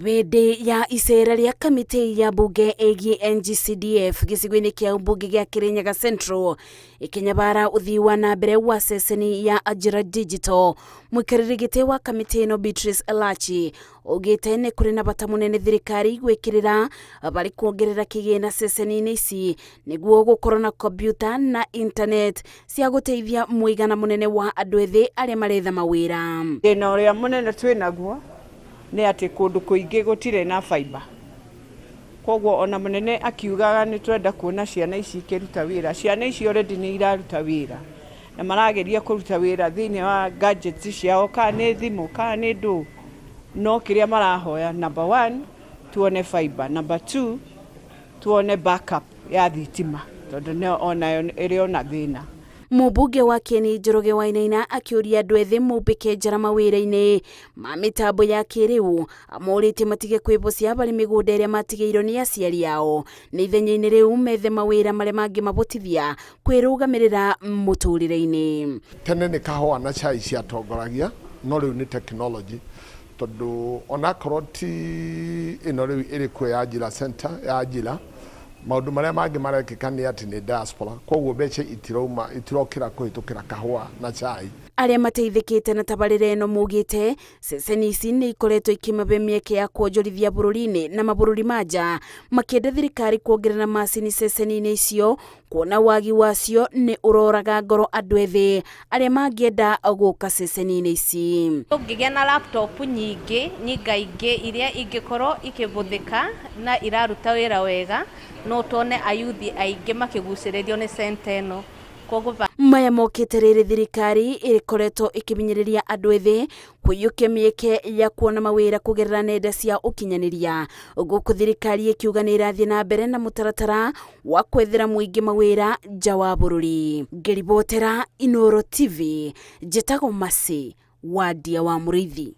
Hĩndĩ ya icera rĩa kamĩtĩ ya mbunge ĩgiĩ NGCDF gĩcigo-inĩ kĩa ũmbunge gĩa Kirinyaga Central ĩkĩnyabara ũthii wa na mbere wa ceceni ya Ajira Digital, mũikarĩri gĩtĩ wa kamĩtĩ ĩno Beatrice Elachi augĩte nĩ kũrĩ na bata mũnene thirikari gwĩkĩrĩra barĩ kuongerera kĩgĩna ceceni-inĩ ici nĩguo gũkorwo na kompiuta na internet cia gũteithia mũigana mũnene wa andũ ethĩ arĩa maretha mawĩra. Thĩna ũrĩa mũnene twĩ naguo nĩ atĩ kũndũ kũingĩ gũtirĩ na fibre. Koguo ona mũnene akiugaga nĩ tũrenda kuona ciana ici ikĩruta wĩra, ciana ici already nĩ iraruta wĩra na marageria kũruta wĩra thĩinĩ wa gadgets ciao, kana nĩ thimũ, kana nĩ ndũ, no kĩrĩa marahoya number one tuone fibre, number two tuone backup ya thitima tondũ onayo ĩrĩ ona thĩna. Mũmbunge wa Kieni Njoroge Wainaina akĩũria andũ ethĩ mombĩke njara mawĩra-inĩ ma mĩtambo ya kĩrĩu, amorĩtie matige kwĩbocia barĩ mĩgũnda ĩrĩa matigĩirwo nĩ aciari ao, nĩ ithenya-inĩ rĩu methe mawĩra marĩa mangĩmabotithia kwĩrũgamĩrĩra mũtũrĩre-inĩ. Tene nĩ kahũa na cai ciatongoragia no rĩu nĩ technology tondũ onakorwo ti ĩno rĩu ĩrĩ kuo ya Ajira Center ya Ajira, maũndũ marĩa mangĩ marekĩka nĩ atĩ nĩ diaspora koguo mbeca itirauma itirokĩra kũhĩtũkĩra kahũa na cai. Arĩa mateithĩkĩte na tabarĩra ĩno maugĩte ceceni ici nĩ ikoretwo ikĩmahe mĩeke ya kuonjorithia bũrũri-inĩ na mabũrũri ma nja, makĩenda thirikari kuongerera macini ceceni-inĩ icio kuona wagi wacio nĩ ũroraga ngoro andũ ethĩ arĩa mangĩenda gũka ceceni-inĩ ici. Tũngĩgĩa na laptop nyingĩ nyingaingĩ iria ingĩkorwo ikĩhũthĩka na iraruta wĩra wega, no tuone ayuthi aingĩ makĩgucĩrĩrio nĩ center ĩno. Koguo Maya mokĩte rĩrĩ thirikari ĩkoretwo ĩkĩmenyereria andũ ethĩ kũiyũkia mĩeke ya kuona mawĩra kũgerera nenda cia ũkinyanĩria, gũkũ thirikari ĩkiuga nĩ ĩrathiĩ na mbere na mũtaratara wa kwethera mũingĩ mawĩra nja wa bũrũri. Ngĩribotera Inooro TV, njĩtagwo Mercy Wandia wa Mũrĩithi.